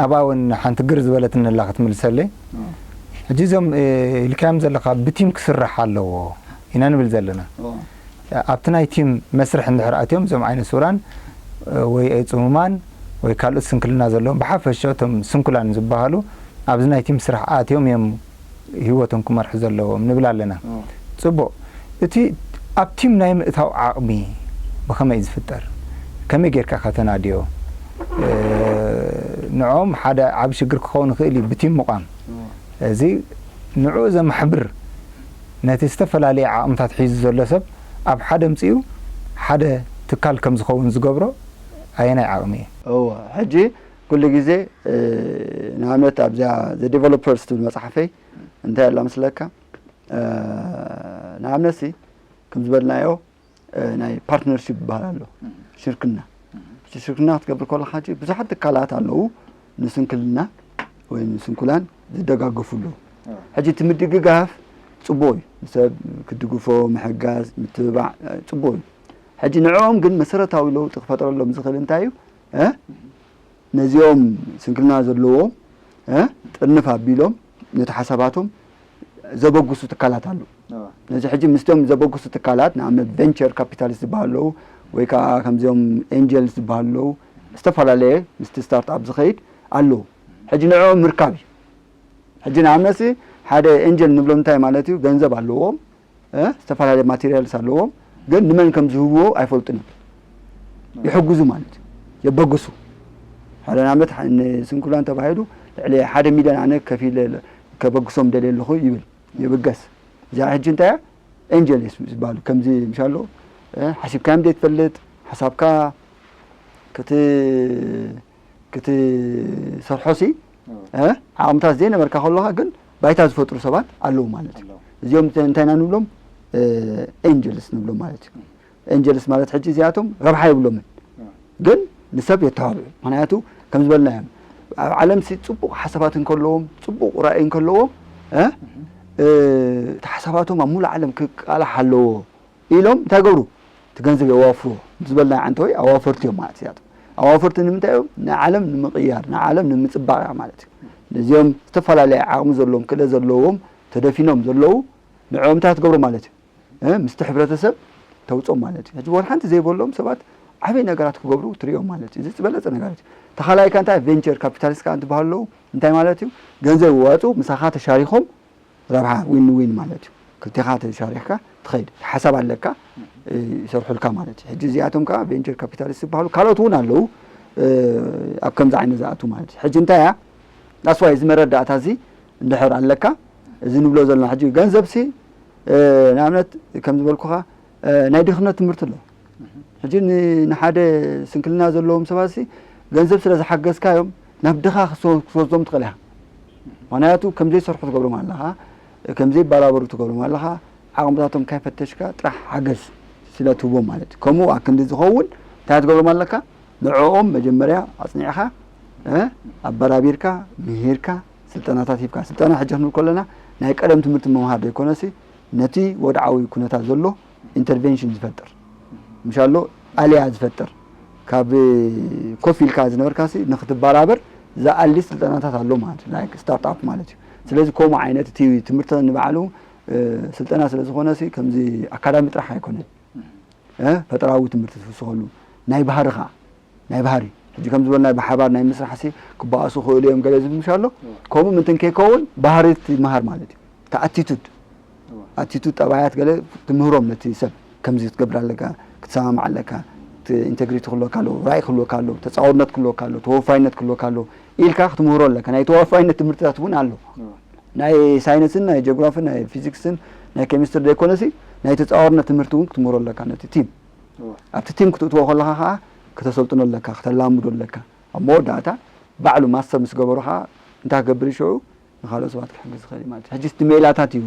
ኣብኣ እውን ሓንቲ ግር ዝበለትኒ ኣላ ክትምልሰለይ። ሕጂ እዞም ኢልካዮም ዘለኻ ብቲም ክስራሕ ኣለዎ ኢና ንብል ዘለና። ኣብቲ ናይ ቲም መስርሕ እንድሕር ኣትዮም እዞም ዓይነ ስውራን ወይ ፅሙማን ወይ ካልኦት ስንክልና ዘለዎም ብሓፈሻ እቶም ስንኩላን ዝበሃሉ ኣብዚ ናይ ቲም ስራሕ ኣትዮም እዮም ህይወቶም ክመርሑ ዘለዎም ንብል ኣለና። ጽቡቕ። እቲ ኣብ ቲም ናይ ምእታው ዓቕሚ ብኸመይ እዩ ዝፍጠር? ከመይ ጌርካ ከተናድዮ? ንዕኦም ሓደ ዓቢ ሽግር ክኸውን ይኽእል እዩ ብቲም ምቋም። እዚ ንዕኡ ዘማሕብር ነቲ ዝተፈላለየ ዓቕምታት ሒዙ ዘሎ ሰብ ኣብ ሓደ ኣምጺኡ ሓደ ትካል ከም ዝኸውን ዝገብሮ ኣየናይ ዓቕሚ እዩ? እወ፣ ሕጂ ኩሉ ግዜ ንኣብነት ኣብዚኣ The Developers ትብል መጽሓፈይ እንታይ ኣላ መስለካ? ንኣብነትሲ ከም ዝበልናዮ ናይ ፓርትነርሺፕ ዝበሃል ኣሎ። ሽርክና ሽርክና ክትገብር ከለኻ ብዙሓት ትካላት ኣለዉ ንስንክልና ወይ ንስንኩላን ዝደጋገፉ ኣለዉ። ሕጂ እቲ ምድግጋፍ ጽቡቕ እዩ። ንሰብ ክድግፎ፣ ምሕጋዝ፣ ምትብባዕ ጽቡቕ እዩ። ሕጂ ንዕኦም ግን መሰረታዊ ለውጢ ክፈጥረሎም ዝኽእል እንታይ እዩ? ነዚኦም ስንክልና ዘለዎም ጥርንፍ ኣቢሎም ነቲ ሓሳባቶም ዘበግሱ ትካላት ኣለዉ። ነዚ ሕጂ ምስቶም ዘበግሱ ትካላት ንኣብነት ቨንቸር ካፒታሊስት ዝበሃሉ ኣለዉ ወይ ከዓ ከምዚኦም ኤንጀልስ ዝበሃሉ ኣለዉ ዝተፈላለየ ምስቲ ስታርት ኣፕ ዝኸይድ ኣለዉ። ሕጂ ንዕኦም ምርካብ እዩ። ሕጂ ንኣብነትሲ ሓደ ኤንጀል ንብሎም እንታይ ማለት እዩ? ገንዘብ ኣለዎም፣ ዝተፈላለየ ማቴሪያልስ ኣለዎም፣ ግን ንመን ከም ዝህብዎ ኣይፈልጡን እዮም። ይሕግዙ ማለት እዩ፣ የበግሱ። ሓደ ንኣብነት ንስንኩላን ተባሂሉ ልዕሊ ሓደ ሚልዮን ኣነ ከፊለ ከበግሶም ደልየ ኣለኹ ይብል፣ ይብገስ። እዚኣ ሕጂ እንታይ እያ? ኤንጀል ዝበሃሉ ከምዚ ምሻሎ ሓሲብካዮም ዘይትፈልጥ ሓሳብካ ክት ክትሰርሖሲ ዓቕምታት ዘይነበርካ ከለኻ ግን ባይታ ዝፈጥሩ ሰባት ኣለዉ ማለት እዩ። እዚኦም እንታይ ኢና ንብሎም? ኤንጀልስ ንብሎም ማለት እዩ። ኤንጀልስ ማለት ሕጂ እዚኣቶም ረብሓ የብሎምን ግን ንሰብ የተባብዑ። ምክንያቱ ከም ዝበልናዮም ኣብ ዓለምሲ ፅቡቕ ሓሳባት እንከለዎም ፅቡቕ ራእይ እንከለዎም እቲ ሓሳባቶም ኣብ ሙሉእ ዓለም ክቃላሕ ኣለዎ ኢሎም እንታይ ገብሩ? እቲ ገንዘብ የዋፍርዎ ምስ በልና ዓንተወይ ኣዋፈርቲ እዮም ማለት እዚኣቶም። ኣዋፈርቲ ንምንታይ እዮም? ንዓለም ንምቕያር፣ ንዓለም ንምፅባቕ እያ ማለት እዩ። ነዚኦም ዝተፈላለየ ዓቕሚ ዘለዎም፣ ክእለት ዘለዎም፣ ተደፊኖም ዘለዉ ንዕኦም እንታይ ትገብሩ ማለት እዩ? ምስቲ ሕብረተሰብ ተውፅኦም ማለት እዩ። ሕጂ ወላ ሓንቲ ዘይበሎም ሰባት ዓበይ ነገራት ክገብሩ ትሪኦም ማለት እዩ። እዚ ዝበለፀ ነገራት እዩ። ተኻላይካ እንታይ ቬንቸር ካፒታሊስት ከዓ እንትበሃሉ ኣለዉ እንታይ ማለት እዩ? ገንዘብ ይዋፁ ምሳኻ ተሻሪኾም ረብሓ ዊን ዊን ማለት እዩ። ክልቴኻ ተሻሪሕካ ትኸይድ ሓሳብ ኣለካ ይሰርሑልካ ማለት እዩ። ሕጂ እዚኣቶም ከዓ ቬንቸር ካፒታሊስት ዝበሃሉ ካልኦት እውን ኣለዉ ኣብ ከምዚ ዓይነት ዝኣቱ ማለት እዩ። ሕጂ እንታይ እያ ኣስዋይ እዚ መረዳእታ እዚ እንድሕር ኣለካ እዚ ንብሎ ዘለና ሕጂ ገንዘብ ሲ ንኣብነት ከም ዝበልኩኻ ናይ ድኽነት ትምህርቲ ኣሎ። ሕጂ ንሓደ ስንክልና ዘለዎም ሰባት ሲ ገንዘብ ስለ ዝሓገዝካዮም ናብ ድኻ ክወስዶም ትኽእል ኢኻ። ምክንያቱ ከም ዘይሰርሑ ትገብሮም ኣለኻ፣ ከም ዘይበራበሩ ትገብሮም ኣለኻ፣ ዓቕምታቶም ካይፈተሽካ ጥራሕ ሓገዝ ስለ ትህቦም ማለት እዩ። ከምኡ ኣክንዲ ዝኸውን እንታይ ትገብሮም ኣለካ? ንዕኦም መጀመርያ ኣጽኒዕኻ ኣበራቢርካ ምሂርካ ስልጠናታት ሂብካ። ስልጠና ሕጂ ክንብል ከለና ናይ ቀደም ትምህርቲ ምምሃር ዘይኮነሲ ነቲ ወድዓዊ ኩነታት ዘሎ ኢንተርቬንሽን ዝፈጥር ምሻሎ ኣልያ ዝፈጥር ካብ ኮፍ ኢልካ ዝነበርካሲ ንክትበራበር ዝኣሊ ስልጠናታት ኣሎ ማለት እዩ። ላይክ ስታርት ኣፕ ማለት እዩ። ስለዚ ከምኡ ዓይነት እቲ ትምህርቲ ንባዕሉ ስልጠና ስለ ዝኾነሲ ከምዚ ኣካዳሚ ጥራሕ ኣይኮነን። ፈጠራዊ ትምህርቲ ትፍስኸሉ ናይ ባህሪ ኸዓ ናይ ባህሪ ሕጂ ከም ዝበልናዮ ብሓባር ናይ ምስራሕ ሲ ክበኣሱ ክእሉ እዮም ገለ ዝብል ምሽ ኣሎ። ከምኡ ምንትን ከይከውን ባህሪ ትመሃር ማለት እዩ። እቲ ኣቲቱድ ኣቲቱድ ጠባያት ገለ ትምህሮም ነቲ ሰብ ከምዚ ክትገብር ኣለካ፣ ክትሰማማዕ ኣለካ፣ ኢንቴግሪቲ ክህልወካ ኣለዎ፣ ራእይ ክህልወካ ኣለዎ፣ ተፃውርነት ክህልወካ ኣለዎ፣ ተወፋይነት ክህልወካ ኣለዎ ኢልካ ክትምህሮ ኣለካ። ናይ ተወፋይነት ትምህርትታት እውን ኣሎ። ናይ ሳይንስን ናይ ጀግራፍን ናይ ፊዚክስን ናይ ኬሚስትሪ ዘይኮነሲ ናይ ተፃዋርነት ትምህርቲ እውን ክትምህሮ ኣለካ ነቲ ቲም ኣብቲ ቲም ክትእትዎ ከለኻ ከዓ ክተሰልጥኖ ኣለካ፣ ክተላምዶ ኣለካ። ኣብ መወዳእታ ባዕሉ ማስተር ምስ ገበሩ ከዓ እንታይ ክገብር እዩ ሽዑ ንካልኦት ሰባት ክሕግዝ ዝኽእል እዩ ማለት እዩ። ሕጂ እቲ ሜላታት እዩ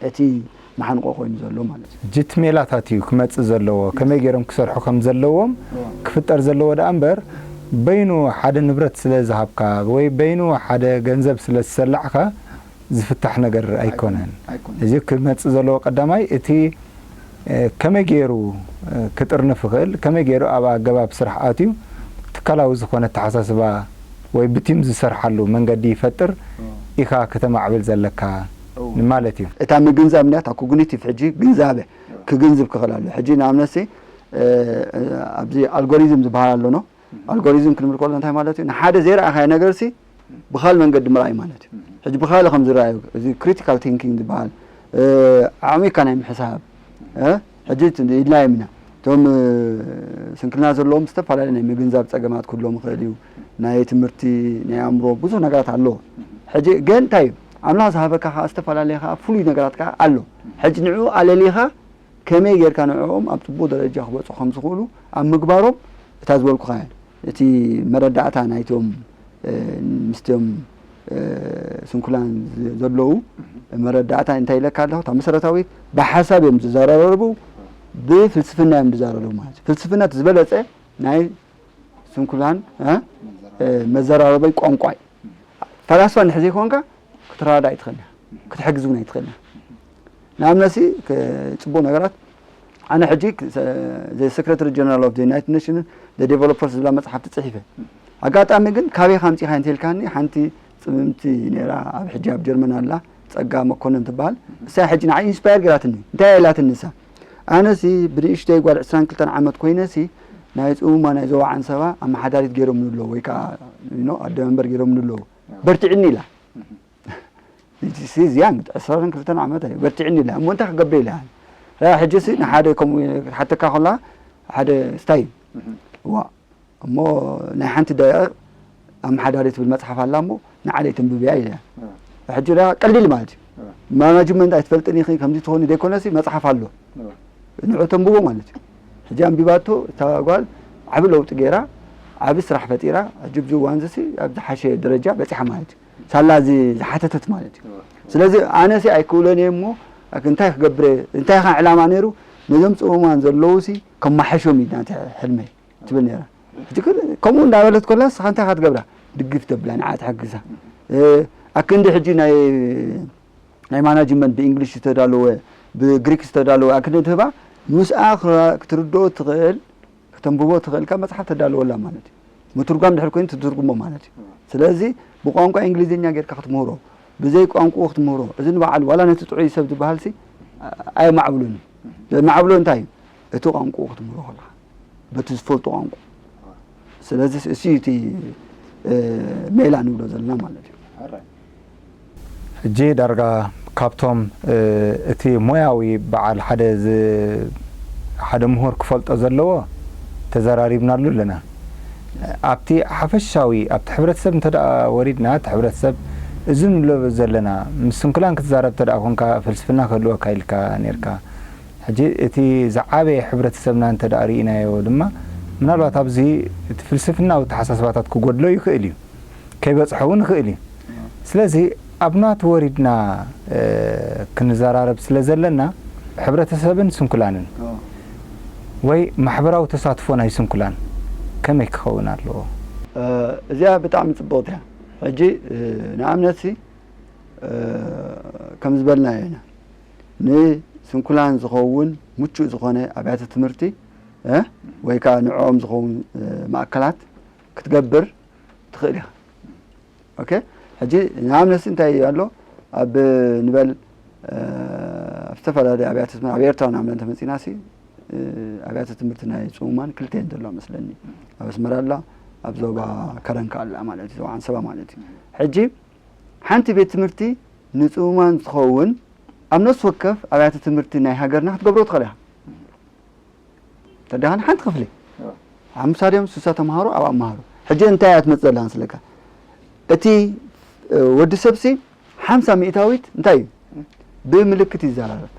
እቲ መሓንቆ ኮይኑ ዘሎ ማለት እዩ። ሕጂ እቲ ሜላታት እዩ ክመፅእ ዘለዎ፣ ከመይ ገይሮም ክሰርሑ ከም ዘለዎም ክፍጠር ዘለዎ ደኣ እምበር በይኑ ሓደ ንብረት ስለ ዝሃብካ ወይ በይኑ ሓደ ገንዘብ ስለ ዝሰላዕካ ዝፍታሕ ነገር ኣይኮነን። እዚ ክመጽእ ዘለዎ ቀዳማይ እቲ ከመይ ገይሩ ክጥርንፍ ይኽእል፣ ከመይ ገይሩ ኣብ ኣገባብ ስራሕ ኣትዩ ትካላዊ ዝኾነ ኣተሓሳስባ ወይ ብቲም ዝሰርሓሉ መንገዲ ይፈጥር ኢኻ ከተማዕብል ዘለካ እዎ። ማለት እዩ። እታ ምግንዛብ እንዲያ እታ ኮግኒቲቭ ሕጂ ግንዛበ ክግንዝብ ክኽእል ኣሎ። ሕጂ ንኣብነትሲ ኣብዚ ኣልጎሪዝም ዝበሃል ኣሎ ነው። ኣልጎሪዝም ክንብል ከሎ እንታይ ማለት እዩ? ንሓደ ዘይረኣኻዮ ነገርሲ ብኻል መንገዲ ምርኣይ ማለት እዩ። ሕጂ ብኻል ከም ዝረኣዩ እዚ ክሪቲካል ቲንኪንግ ዝበሃል ዓሚካ ናይ ምሕሳብ ሕጂ ኢድና የምና እቶም ስንክልና ዘለዎም ዝተፈላለዩ ናይ ምግንዛብ ፀገማት ክህልዎም ይኽእል እዩ። ናይ ትምህርቲ ናይ ኣእምሮ ብዙሕ ነገራት ኣለዎ። ሕጂ ግን እንታይ እዩ ኣምላኽ ዝሃበካ ከዓ ዝተፈላለየ ከዓ ፍሉይ ነገራት ከዓ ኣሎ። ሕጂ ንዕኡ ኣለሊኻ ከመይ ጌርካ ንዕኦም ኣብ ፅቡቅ ደረጃ ክበፁ ከም ዝኽእሉ ኣብ ምግባሮም እታ ዝበልኩኻ እቲ መረዳእታ ናይቶም ምስቶም ስንኩላን ዘለዉ መረዳእታ እንታይ ኢለካ ኣለኹ እታ መሰረታዊት ብሓሳብ እዮም ዝዘራረቡ ብፍልስፍና እዮም ዝዘራረቡ ማለት እዩ። ፍልስፍና እቲ ዝበለፀ ናይ ስንኩላን መዘራረበይ ቋንቋ እዩ። ፈላስፋ እንድሕር ዘይኮንካ ክትረዳዳእ ኣይትኽእልን ክትሕግዝ እውን ኣይትኽእልን። ንኣብነሲ ጽቡቕ ነገራት ኣነ ሕጂ The Secretary General of the United Nations The Developers ዝብላ መጽሓፍቲ ጽሒፈ ኣጋጣሚ ግን ካበይ ካምጺኻ እንተልካኒ ሓንቲ ጽምምቲ ነራ ኣብ ሕጂ ኣብ ጀርመን ኣላ ጸጋ መኮንን ትበሃል እሳ ሕጂ ንዓይ ኢንስፓየር ገራትኒ እንታይ ኢላትኒ እሳ ኣነሲ ብንእሽተይ ጓል ዕስራን ክልተን ዓመት ኮይነሲ ናይ ጽሙማ ናይ ዞባ ዓንሰባ ኣመሓዳሪት ገይሮም ንሎ ወይ ከዓ ኣደ መንበር ገይሮም ንሎ በርትዕኒ ኢላ እዚያ ዕስራን ክልተን ዓመት እዩ በርትዕኒ ኢላ እሞ እንታይ ክገብር ኢላ ሕጂ ሲ ንሓደ ከምኡ ክትሓተካ ከላ ሓደ ስታይ ዋ እሞ ናይ ሓንቲ ደቂቕ ኣመሓዳሪ ትብል መፅሓፍ ኣላ እሞ ንዓለይ ተንብብያ ኢለ ሕጂ ዳ ቀሊል ማለት እዩ ማናጅመንት ኣይትፈልጥን ኢኺ ከምዚ ትኾኒ ዘይኮነሲ መፅሓፍ ኣሎ ንዑ ተንብቦ ማለት እዩ ሕጂ ኣንቢባቶ እታ ጓል ዓቢ ለውጢ ገይራ ዓቢ ስራሕ ፈጢራ ሕጂ ብዚ እዋን እዚ ኣብ ዝሓሸ ደረጃ በፂሓ ማለት እዩ ሳላ እዚ ዝሓተተት ማለት እዩ ስለዚ ኣነሲ ኣይክእሎን እየ እሞ እንታይ ክገብረ እንታይ ካ ዕላማ ነይሩ ነዞም ፅሙማን ዘለዉ ሲ ከማሓሾም እዩ ናተ ሕልመይ ትብል ነራ ከምኡ እንዳበለት ኮላ ስኻ እንታይ ካ ትገብራ ድግፍ ተብላ ንዓ ትሕግዛ ኣክንዲ ሕጂ ናይ ናይ ማናጅመንት ብእንግሊሽ ዝተዳለወ ብግሪክ ዝተዳለወ ኣክንዲ ትህባ ምስኣ ክትርድኦ ትኽእል ክተንብቦ ትኽእልካ መፅሓፍ ተዳልወላ ማለት እዩ ምትርጓም ድሕር ኮይኑ ትትርጉሞ ማለት እዩ ስለዚ ብቋንቋ እንግሊዝኛ ጌርካ ክትምህሮ ብዘይ ቋንቁኡ ክትምህሮ እዚ ንበዓሉ ዋላ ነቲ ጥዑይ ሰብ ዝበሃል ሲ ኣየማዕብሉን ዘማዕብሎ እንታይ እዩ እቲ ቋንቁኡ ክትምህሮ ከለካ በቲ ዝፈልጦ ቋንቁ ስለዚ እሱ እቲ ሜላ ንብሎ ዘለና ማለት እዩ ሕጂ ዳርጋ ካብቶም እቲ ሞያዊ በዓል ሓደ ሓደ ምሁር ክፈልጦ ዘለዎ ተዘራሪብናሉ ኣለና ኣብቲ ሓፈሻዊ ኣብቲ ሕብረተሰብ እንተ ወሪድና እቲ ሕብረተሰብ እዚ ንብሎ ዘለና ምስ ስንኩላን ክትዛረብ እንተ ኮንካ ፍልስፍና ክህልወካ ኢልካ ነርካ ሕጂ እቲ ዝዓበየ ሕብረተሰብና እንተ ርኢናዮ ድማ ምናልባት ኣብዚ እቲ ፍልስፍናዊ ተሓሳስባታት ክጎድሎ ይኽእል እዩ ከይበፅሖ እውን ይኽእል እዩ ስለዚ ኣብ ናቱ ወሪድና ክንዘራረብ ስለ ዘለና ሕብረተሰብን ስንኩላንን ወይ ማሕበራዊ ተሳትፎ ናይ ስንኩላን ከመይ ክኸውን ኣለዎ እዚኣ ብጣዕሚ ፅቡቕቲ እያ ሕጂ ንኣብነት ሲ ከም ዝበልናዮ ኢና ንስንኩላን ዝኸውን ምቹእ ዝኾነ ኣብያተ ትምህርቲ ወይ ከዓ ንዕኦም ዝኸውን ማእከላት ክትገብር ትኽእል ኢኻ ኦኬ ሕጂ ንኣብነሲ እንታይ ኣሎ ኣብ ንበል ኣብ ዝተፈላለዩ ኣብያተ ትምህርቲ ኣብ ኤርትራ ንኣብነት ተመፂና ሲ ኣብያተ ትምህርቲ ናይ ፅሙማን ክልተ እየን ዘለዋ መስለኒ ኣብ ኣስመራ ኣላ ኣብ ዞባ ከረንካ ኣላ ማለት እዩ ዞባ ዓንሰባ ማለት እዩ ሕጂ ሓንቲ ቤት ትምህርቲ ንፅሙማን ዝኸውን ኣብ ነፍሲ ወከፍ ኣብያተ ትምህርቲ ናይ ሃገርና ክትገብሮ ትኽእል ኢኻ ተዳኸን ሓንቲ ክፍሊ ሓምሳ ድዮም ስሳ ተምሃሮ ኣብ ኣምሃሩ ሕጂ እንታይ እያ ትመፅእ ዘላ መስለካ እቲ ወዲ ሰብሲ ሓምሳ ሚእታዊት እንታይ እዩ ብምልክት ይዘራረብ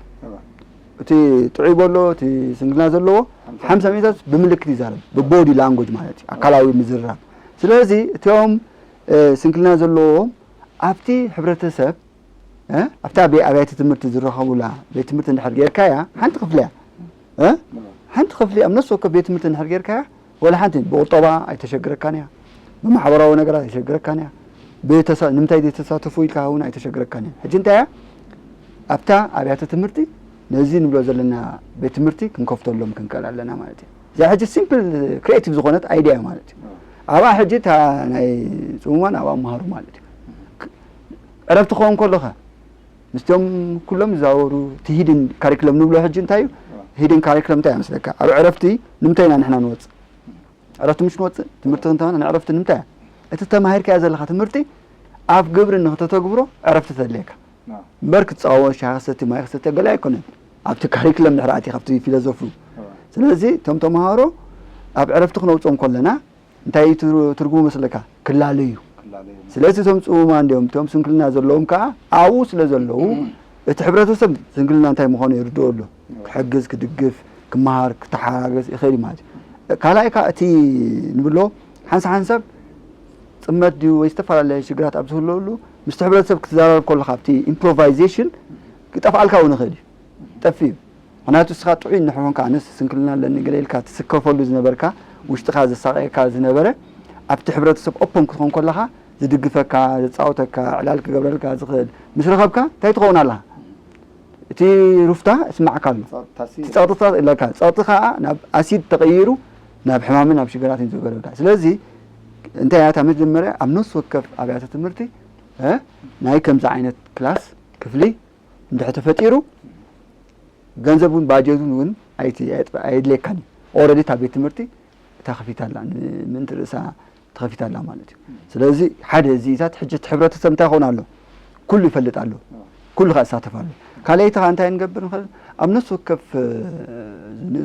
እቲ ጥዑይ በሎ እቲ ስንግልና ዘለዎ ሓምሳ ሚእታዊት ብምልክት ይዛረብ ብቦዲ ላንጎጅ ማለት እዩ ኣካላዊ ምዝርራብ ስለዚ እቲኦም ስንክልና ዘለዎም ኣብቲ ሕብረተሰብ ኣብታ ቤ ኣብያተ ትምህርቲ ዝረኸቡላ ቤት ትምህርቲ እንድሕር ጌርካያ ሓንቲ ክፍሊ እያ ሓንቲ ክፍሊ ኣብ ነፍሲ ወከፍ ቤት ትምህርቲ እንድሕር ጌርካያ ወላ ሓንቲ ብቁጠባ ኣይተሸግረካን እያ ብማሕበራዊ ነገራት ኣይተሸግረካን እያ ንምንታይ ዘይተሳተፉ ኢልካ እውን ኣይተሸግረካን እያ ሕጂ እንታይ እያ ኣብታ ኣብያተ ትምህርቲ ነዚ ንብሎ ዘለና ቤት ትምህርቲ ክንከፍተሎም ክንክእል ኣለና ማለት እዩ እዚኣ ሕጂ ሲምፕል ክሪኤቲቭ ዝኾነት ኣይድያ ማለት እዩ ኣብኣ ሕጂ እታ ናይ ጽሙማን ኣብኣ መሃሩ ማለት እዩ። ክ- ዕረፍቲ ክኸውን ከሎኸ ምስቶም ኩሎም ዝዛወሩ እቲ ሂድን ካሪክለም ንብሎ ሕጂ እንታይ እዩ? ሂድን ካሪክለም እንታይ እያ መስለካ? ኣብ ዕረፍቲ ንምንታይ ኢና ንሕና ንወጽእ? ዕረፍቲ ምሽ ንወጽእ ትምህርቲ ክንተማና ንዕረፍቲ ንምንታይ እያ? እቲ ተማሂርካዮ ዘለኻ ትምህርቲ ኣብ ግብሪ ንክተተግብሮ ዕረፍቲ ተድልየካ። እምበር ክትጻወት ሻሂ ክሰቲ ማይ ክሰቲ ገለ ኣይኮነን። ኣብቲ ካሪክለም ድሕሪ ኣቲ ካብቲ ፊሎዞፊ። ስለዚ እቶም ተምሃሮ ኣብ ዕረፍቲ ክነውፅኦም ከለና እንታይ እዩ ትር- ትርጉሙ መስለካ? ክላለዩ። ስለዚ እቶም ጽሙማን እንዲኦም እቶም ስንክልና ዘለዎም ከዓ ኣብኡ ስለ ዘለዉ እቲ ሕብረተሰብ ስንክልና እንታይ ምዃኑ ይርድኦ ኣሎ። ክሕግዝ፣ ክድግፍ፣ ክመሃር፣ ክተሓጋገዝ ይኽእል እዩ ማለት እዩ። ካልኣይ ከዓ እቲ ንብሎ ሓንሳ ሓንሳብ ጽመት ድዩ ወይ ዝተፈላለየ ሽግራት ኣብ ዝህልወሉ ምስቲ ሕብረተሰብ ክትዘራረብ ከለኻ ኣብቲ ኢምፕሮቫይዜሽን ክጠፍኣልካ እውን ይኽእል እዩ። ጠፊ እዩ። ምክንያቱ እስኻ ጥዑይ እንድሕር ኮንካ ኣነስ ስንክልና ኣለኒ ገለ ኢልካ ትስከፈሉ ዝነበርካ ውሽጥኻ ዘሳቀየካ ዝነበረ ኣብቲ ሕብረተሰብ ኦፖን ክትኾን ከለኻ ዝድግፈካ ዘፃውተካ ዕላል ክገብረልካ ዝኽእል ምስ ረኸብካ እንታይ ትኸውን ኣለኻ? እቲ ሩፍታ እስማዕካ ኣሎ። እቲ ጸቕጥታት ኣለካ ጸቕጢ ከዓ ናብ ኣሲድ ተቐይሩ ናብ ሕማምን ናብ ሽግራትን እዩ ዘገረካ። ስለዚ እንታይ እያ እታ መጀመርያ ኣብ ነፍሲ ወከፍ ኣብያተ ትምህርቲ እ ናይ ከምዚ ዓይነት ክላስ ክፍሊ እንድሕር ተፈጢሩ ገንዘብ እውን ባጀት እውን ኣይቲ ኣየድልየካን እዩ። ኦረዲ እታ ቤት ትምህርቲ እታ ከፊታ ኣላ ምእንቲ ርእሳ ተኸፊታ ኣላ ማለት እዩ። ስለዚ ሓደ እዚታት ሕጂ እቲ ሕብረተሰብ እንታይ ይኸውን ኣሎ? ኩሉ ይፈልጥ ኣሎ። ኩሉ ከዓ ይሳተፍ ኣሎ። ካልኣይቲ ከዓ እንታይ ንገብር ንኽእል? ኣብ ነፍሲ ወከፍ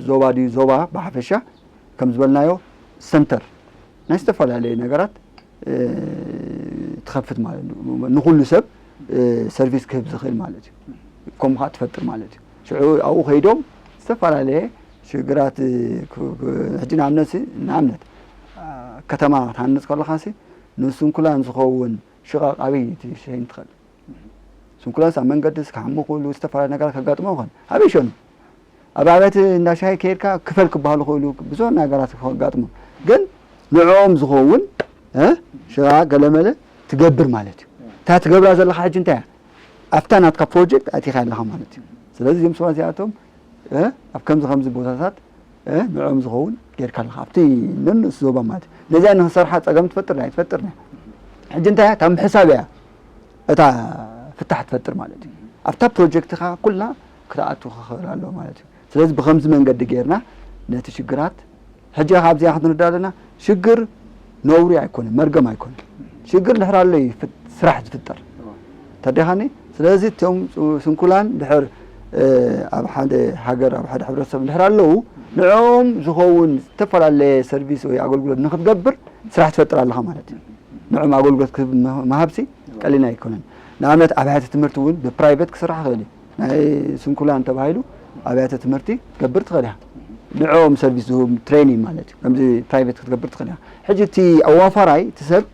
ዞባ ድዩ ዞባ ብሓፈሻ ከም ዝበልናዮ ሰንተር ናይ ዝተፈላለየ ነገራት ትኸፍት ማለት እዩ። ንኹሉ ሰብ ሰርቪስ ክህብ ዝኽእል ማለት እዩ። ከምኡ ከዓ ትፈጥር ማለት እዩ። ሽዑ ኣብኡ ከይዶም ዝተፈላለየ ሽግራት ሕጂ ንኣብነት ንኣብነት ከተማ ክትሃንፅ ከለኻሲ ንስንኩላን ዝኸውን ሽቓቕ ኣበይ ትሸይን ትኽእል? ስንኩላንስ ኣብ መንገዲ ክሓሙ ክብሉ ዝተፈላለዩ ነገራት ከጋጥሞ ይኾን ኣበይ ሸኑ ኣብ ኣብያት እንዳ ሻሂ ከይድካ ክፈል ክበሃሉ ክብሉ ብዙ ነገራት ከጋጥሞ ግን ንዕኦም ዝኸውን ሽቓቕ ገለመለ ትገብር ማለት እዩ። እታ ትገብራ ዘለኻ ሕጂ እንታይ እያ? ኣብታ ናትካ ፕሮጀክት ኣቲኻ ኣለኻ ማለት እዩ። ስለዚ እዚኦም ሰባት እዚኣቶም ኣብ ከምዚ ከምዚ ቦታታት ንዕኦም ዝኸውን ጌርካ ኣለኻ ኣብቲ ነንእስ ዞባ ማለት እዩ። ነዚኣ ንክሰርሓ ፀገም ትፈጥር ናይ ትፈጥር ናይ ሕጂ እንታይ እያ? ካብ ምሕሳብ እያ እታ ፍታሕ ትፈጥር ማለት እዩ። ኣብታ ፕሮጀክትኻ ኩላ ክትኣቱ ክኽእል ኣለዎ ማለት እዩ። ስለዚ ብኸምዚ መንገዲ ጌርና ነቲ ሽግራት ሕጂ ካብዚኣ ክንርዳ ኣለና። ሽግር ነውሪ ኣይኮነን፣ መርገም ኣይኮነን። ሽግር ድሕር ኣሎ እዩ ፍት- ስራሕ ዝፍጠር ተደኻኒ። ስለዚ እቶም ሱ- ስንኩላን ድሕር እ፣ ኣብ ሓደ ሃገር ኣብ ሓደ ሕብረተሰብ ድሕር ኣለዉ ንዕኦም ዝኸውን ዝተፈላለየ ሰርቪስ ወይ ኣገልግሎት ንክትገብር ስራሕ ትፈጥር ኣለኻ ማለት እዩ። ንዕኦም ኣገልግሎት ክህብ ምሃ- ምሃብሲ ቀሊል ኣይኮነን። ንኣብነት ኣብያተ ትምህርቲ እውን ብፕራይቬት ክስራሕ ይኽእል እዩ። ናይ ስንኩላን ተባሂሉ ኣብያተ ትምህርቲ ክትገብር ትኽእል ኢኻ። ንዕኦም ሰርቪስ ዝህቡ ትሬኒንግ ማለት እዩ። ከምዚ ፕራይቬት ክትገብር ትኽእል ኢኻ። ሕጂ እቲ ኣዋፋራይ እቲ ሰብ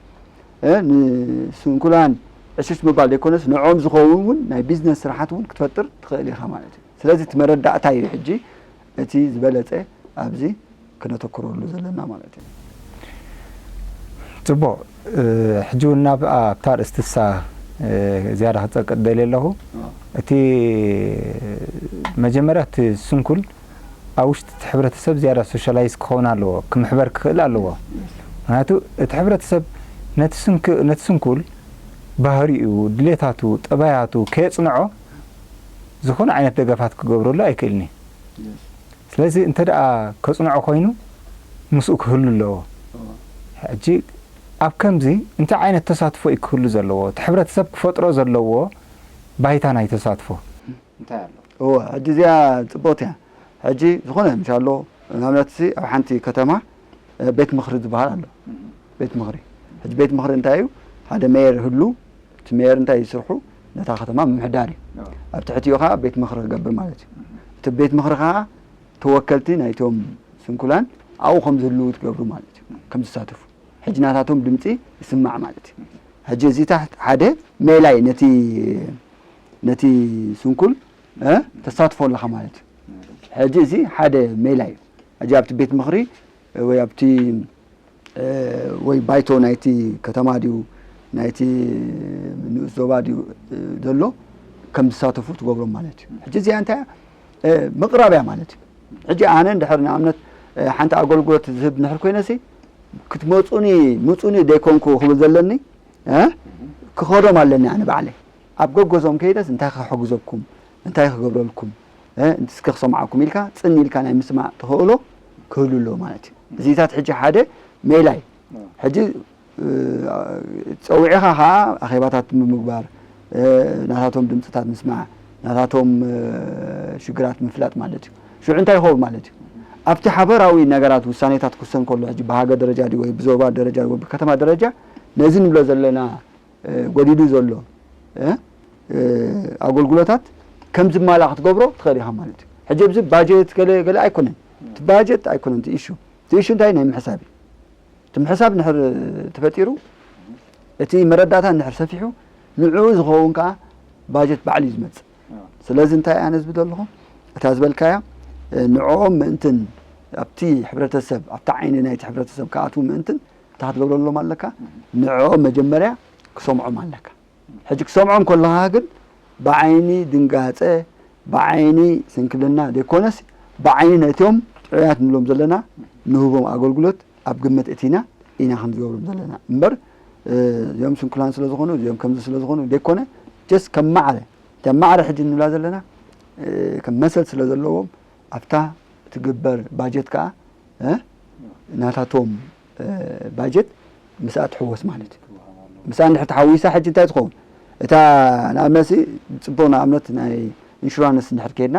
እ፣ ንስንኩላን ዕሽሽ ምባል ዘይኮነስ ንዕኦም ዝኸውን እውን ናይ ቢዝነስ ስራሓት እውን ክትፈጥር ትኽእል ኢኻ ማለት እዩ። ስለዚ እቲ መረዳእታ እዩ ሕጂ እቲ ዝበለፀ ኣብዚ ክነተኩረሉ ዘለና ማለት እዩ። ፅቡቕ ሕጂ እውን ናብ ኣብታ ኣርእስቲ እሳ ዝያዳ ክፀቅጥ ደልየ ኣለኹ። እቲ መጀመርያ እቲ ስንኩል ኣብ ውሽጢ እቲ ሕብረተሰብ ዝያዳ ሶሻላይዝ ክኸውን ኣለዎ፣ ክምሕበር ክኽእል ኣለዎ። ምክንያቱ እቲ ሕብረተሰብ ነቲ ስንኩል ባህሪኡ፣ ድሌታቱ፣ ጠባያቱ ከየፅንዖ ዝኾነ ዓይነት ደገፋት ክገብረሉ ኣይክእልን እዩ። ስለዚ እንተ ደኣ ከጽንዖ ኮይኑ ምስኡ ክህሉ ኣለዎ። ሕጂ ኣብ ከምዚ እንታይ ዓይነት ተሳትፎ እዩ ክህሉ ዘለዎ? እቲ ሕብረተሰብ ክፈጥሮ ዘለዎ ባይታ ናይ ተሳትፎ እንታይ ኣሎ? እወ፣ ሕጂ እዚኣ ጽቡቕቲ እያ። ሕጂ ዝኾነ ምሻሎ ንኣብነት ሲ ኣብ ሓንቲ ከተማ ቤት ምኽሪ ዝበሃል ኣሎ። ቤት ምኽሪ ሕጂ ቤት ምኽሪ እንታይ እዩ? ሓደ ሜየር ህሉ እቲ ሜየር እንታይ ይስርሑ? ነታ ከተማ ምምሕዳር እዩ። ኣብ ትሕቲኡ ከዓ ቤት ምኽሪ ክገብር ማለት እዩ። እቲ ቤት ምኽሪ ከዓ ተወከልቲ ናይቶም ስንኩላን ኣብኡ ከም ዝህልዉ ትገብሩ ማለት እዩ። ከም ዝሳተፉ ሕጂ ናታቶም ድምፂ ይስማዕ ማለት እዩ። ሕጂ እዚ ታሕት ሓደ ሜላይ ነቲ ነቲ ስንኩል እ ተሳትፎ ኣለኻ ማለት እዩ። ሕጂ እዚ ሓደ ሜላ እዩ። ሕጂ ኣብቲ ቤት ምኽሪ ወይ ኣብቲ ወይ ባይቶ ናይቲ ከተማ ድዩ ናይቲ ንኡስ ዞባ ድዩ ዘሎ ከም ዝሳተፉ ትገብሮም ማለት እዩ። ሕጂ እዚኣ እንታይ ምቕራብ እያ ማለት እዩ። ሕጂ ኣነ እንድሕር ንኣብነት ሓንቲ ኣገልግሎት ዝህብ እንድሕር ኮይነሲ ክትመጹኒ ምጹኒ ደይኮንኩ ክብል ዘለኒ እ ክኸዶም ኣለኒ ኣነ ባዕለይ ኣብ ገገዞም ከይደስ እንታይ ክሕግዘኩም እንታይ ክገብረልኩም እ እስከ ክሰምዓኩም ኢልካ ጽን ኢልካ ናይ ምስማዕ ተኽእሎ ክህሉ ኣለዎ ማለት እዩ። እዚታት ሕጂ ሓደ ሜላይ ሕጂ ጸዊዕኻ ከዓ ኣኼባታት ብምግባር ናታቶም ድምፅታት ምስማዕ ናታቶም ሽግራት ምፍላጥ ማለት እዩ። ሽዑ እንታይ ይኸውን ማለት እዩ? ኣብቲ ሓበራዊ ነገራት ውሳኔታት ክውሰን ከሎ ሕጂ ብሃገር ደረጃ ድዩ ወይ ብዞባ ደረጃ ወይ ብከተማ ደረጃ ነዚ ንብሎ ዘለና ጎዲሉ ዘሎ ኣገልግሎታት ከም ዝማላ ክትገብሮ ትኽእል ኢኻ ማለት እዩ። ሕጂ ኣብዚ ባጀት ገለ ገለ ኣይኮነን፣ እቲ ባጀት ኣይኮነን እቲ ኢሹ። እቲ ኢሹ እንታይ ናይ ምሕሳብ እዩ። እቲ ምሕሳብ እንድሕር ተፈጢሩ፣ እቲ መረዳእታ እንድሕር ሰፊሑ፣ ንዕኡ ዝኸውን ከኣ ባጀት ባዕሉ እዩ ዝመጽእ። ስለዚ እንታይ ኣነ ዝብል ዘለኹ፣ እታ ዝበልካያ ንዕኦም ምእንትን ኣብቲ ሕብረተሰብ፣ ኣብቲ ዓይኒ ናይቲ ሕብረተሰብ ክኣትዉ ምእንትን እንታይ ክትገብረሎም ኣለካ? ንዕኦም መጀመርያ ክሰምዖም ኣለካ። ሕጂ ክሰምዖም ከለኻ ግን ብዓይኒ ድንጋጸ፣ ብዓይኒ ስንክልና ዘይኮነስ ብዓይኒ ነቶም ጥዑያት ንብሎም ዘለና ንህቦም ኣገልግሎት ኣብ ግምት እቲና ኢና ከም ዝገብሮም ዘለና እምበር እዚኦም ስንኩላን ስለ ዝኾኑ እዚኦም ከምዚ ስለ ዝኾኑ ዘይኮነ ጀስት ከም ማዕረ ከም ማዕረ ሕጂ ንብላ ዘለና ከም መሰል ስለ ዘለዎም ኣብታ ትግበር ባጀት ከዓ ናታቶም ባጀት ምስኣ ትሕወስ ማለት እዩ። ምስኣ እንድሕር ተሓዊሳ ሕጂ እንታይ ትኸውን? እታ ንኣብነት ጽቡቕ ንኣብነት ናይ ኢንሹራንስ እንድሕር ከይድና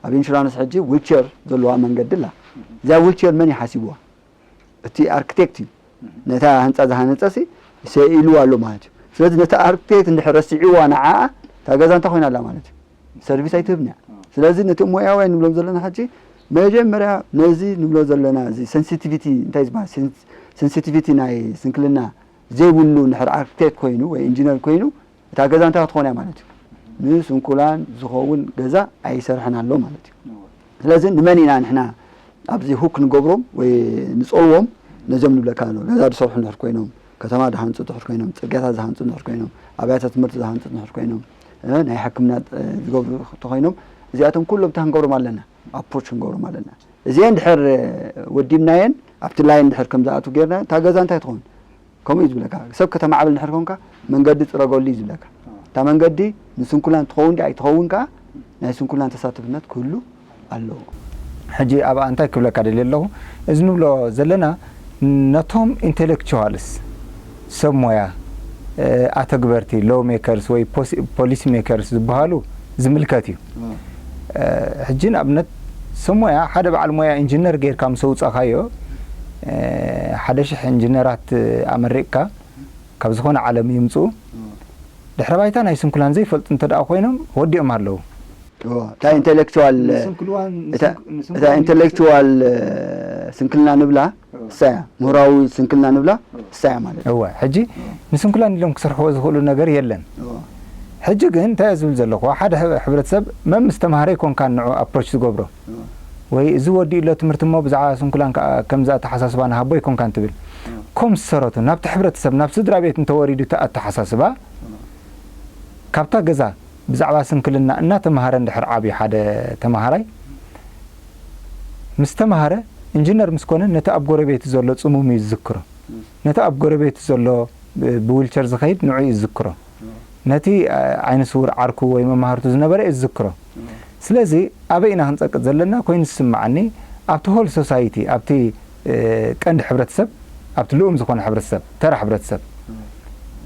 ኣብ ኢንሹራንስ ሕጂ ዊልቸር ዘለዋ መንገዲ ኣላ። እዚኣ ዊልቸር መን ይሓሲብዋ? እቲ ኣርክቴክት እዩ። ነታ ህንፃ ዝሃነፀ ሲ ሰኢሉ ኣሎ ማለት እዩ። ስለዚ ነቲ ኣርክቴክት እንድሕር ረሲዕዋ ንዓኣ እታ ገዛ እንታይ ኮይና ኣላ ማለት እዩ? ሰርቪስ ኣይትህብን እያ። ስለዚ ነቲ ሞያውያን ንብሎም ዘለና ሕጂ መጀመርያ ነዚ ንብሎ ዘለና እዚ ሴንሲቲቪቲ እንታይ ዝበሃል ሴንሲቲቪቲ ናይ ስንክልና ዘይብሉ እንድሕር ኣርክቴክት ኮይኑ ወይ ኢንጂነር ኮይኑ እታ ገዛ እንታይ ክትኾን እያ ማለት እዩ? ንስንኩላን ዝኸውን ገዛ ኣይሰርሕን ኣሎ ማለት እዩ። ስለዚ ንመን ኢና ንሕና ኣብዚ ሁክ ንገብሮም ወይ ንፀልዎም ነዞም ንብለካ ኣሎ ገዛ ዝሰርሑ እንድሕር ኮይኖም ከተማ ዝሃንፁ እንድሕር ኮይኖም ፅርግያታት ዝሃንፁ እንድሕር ኮይኖም ኣብያተ ትምህርቲ ዝሃንፁ እንድሕር ኮይኖም ናይ ሕክምና ዝገብሩ እንተኮይኖም እዚኣቶም ኩሎም እንታይ ክንገብሮም ኣለና? ኣፕሮች ክንገብሮም ኣለና። እዚአን እንድሕር ወዲብናየን ኣብቲ ላይን እንድሕር ከም ዝኣትው ጌርና እታ ገዛ እንታይ ትኸውን? ከምኡ እዩ ዝብለካ። ሰብ ከተማዕብል እንድሕር ኮንካ መንገዲ ፅረገሉ እዩ ዝብለካ። እታ መንገዲ ንስንኩላን ትኸውን ድያ ኣይትኸውን ከዓ ናይ ስንኩላን ተሳተፍነት ክህሉ ኣለዎ። ሕጂ ኣብኣ እንታይ ክብለካ ደልየ ኣለኹ፣ እዚ ንብሎ ዘለና ነቶም ኢንቴሌክቹዋልስ ሰብ ሞያ ኣተግበርቲ ሎ ሜከርስ ወይ ፖሊሲ ሜከርስ ዝበሃሉ ዝምልከት እዩ። ሕጂ ንኣብነት ሰብ ሞያ ሓደ በዓል ሞያ ኢንጂነር ጌርካ ምስ ኣውፃእካዮ ሓደ ሽሕ ኢንጂነራት ኣመሪቕካ ካብ ዝኾነ ዓለም ይምፅኡ ድሕረ ባይታ ናይ ስንኩላን ዘይፈልጡ እንተ ደኣ ኮይኖም ወዲኦም ኣለዉ። እታ ኢንቴሌክቹዋል እታ ኢንቴሌክቹዋል ስንክልና ንብላ እሳያ ምሁራዊ ስንክልና ንብላ እሳያ ማለት እወ ሕጂ ንስንኩላን ኢሎም ክሰርሕዎ ዝኽእሉ ነገር የለን። ሕጂ ግን እንታይ ዝብል ዘለኹ ሓደ ሕብረተሰብ መምስ ተማሃረ ይኮንካ ንዑ ኣፕሮች ዝገብሮ ወይ እዚ ወዲኡ ሎ ትምህርቲ እሞ ብዛዕባ ስንኩላን ከምዚ ኣተሓሳስባ ንሃቦ ይኮንካን ትብል ኮም ዝሰረቱ ናብቲ ሕብረተሰብ ናብ ስድራ ቤት እንተወሪዱ እቲ ኣተሓሳስባ ካብታ ገዛ ብዛዕባ ስንክልና እናተምሃረ እንድሕር ዓብዩ ሓደ ተምሃራይ ምስ ተምሃረ ኢንጂነር ምስ ኮነ ነቲ ኣብ ጎረቤቱ ዘሎ ፅሙም እዩ ዝዝክሮ። ነቲ ኣብ ጎረቤቱ ዘሎ ብዊልቸር ዝኸይድ ንዑ እዩ ዝዝክሮ። ነቲ ዓይነ ስውር ዓርኩ ወይ መማህርቱ ዝነበረ እዩ ዝዝክሮ። ስለዚ ኣበይ ኢና ክንፀቅጥ ዘለና ኮይኑ ዝስምዓኒ ኣብቲ ሆል ሶሳይቲ ኣብቲ ቀንዲ ሕብረተሰብ ኣብቲ ልኡም ዝኾነ ሕብረተሰብ ተራ ሕብረተሰብ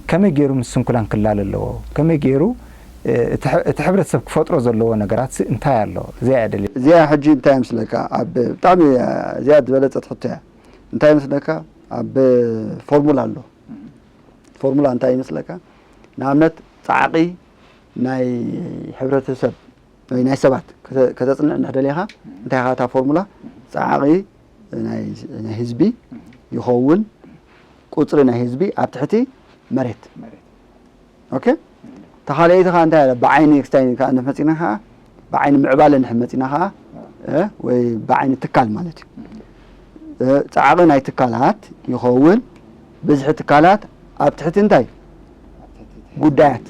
ከመይ ገይሩ ምስ ስንኩላን ክላለ ኣለዎ? ከመይ ገይሩ እቲ ሕብረተሰብ ክፈጥሮ ዘለዎ ነገራት እንታይ ኣሎ? እዚኣ እያ ደልየ። እዚኣ ሕጂ እንታይ ይመስለካ ኣብ ብጣዕሚ እዚኣ ዝበለፀት ሕቶ እያ። እንታይ ይመስለካ ኣብ ፎርሙላ ኣሎ። ፎርሙላ እንታይ ይመስለካ? ንኣብነት ፃዕቒ ናይ ሕብረተሰብ ወይ ናይ ሰባት ከተፅንዕ እንድሕር ደሊኻ እንታይ ኢኻ እታ ፎርሙላ ፃዕቒ ናይ ህዝቢ ይኸውን ቁፅሪ ናይ ህዝቢ ኣብ ትሕቲ መሬት ኦኬ ተኻልኣይቲ ከዓ እንታይ ብዓይኒ ክስታይ ከዓ እንድሕር መፂና ከዓ ብዓይኒ ምዕባለ እንድሕር መፂና ከዓ ወይ ብዓይኒ ትካል ማለት እዩ ፃዕቒ ናይ ትካላት ይኸውን ብዝሒ ትካላት ኣብ ትሕቲ እንታይ ጉዳያት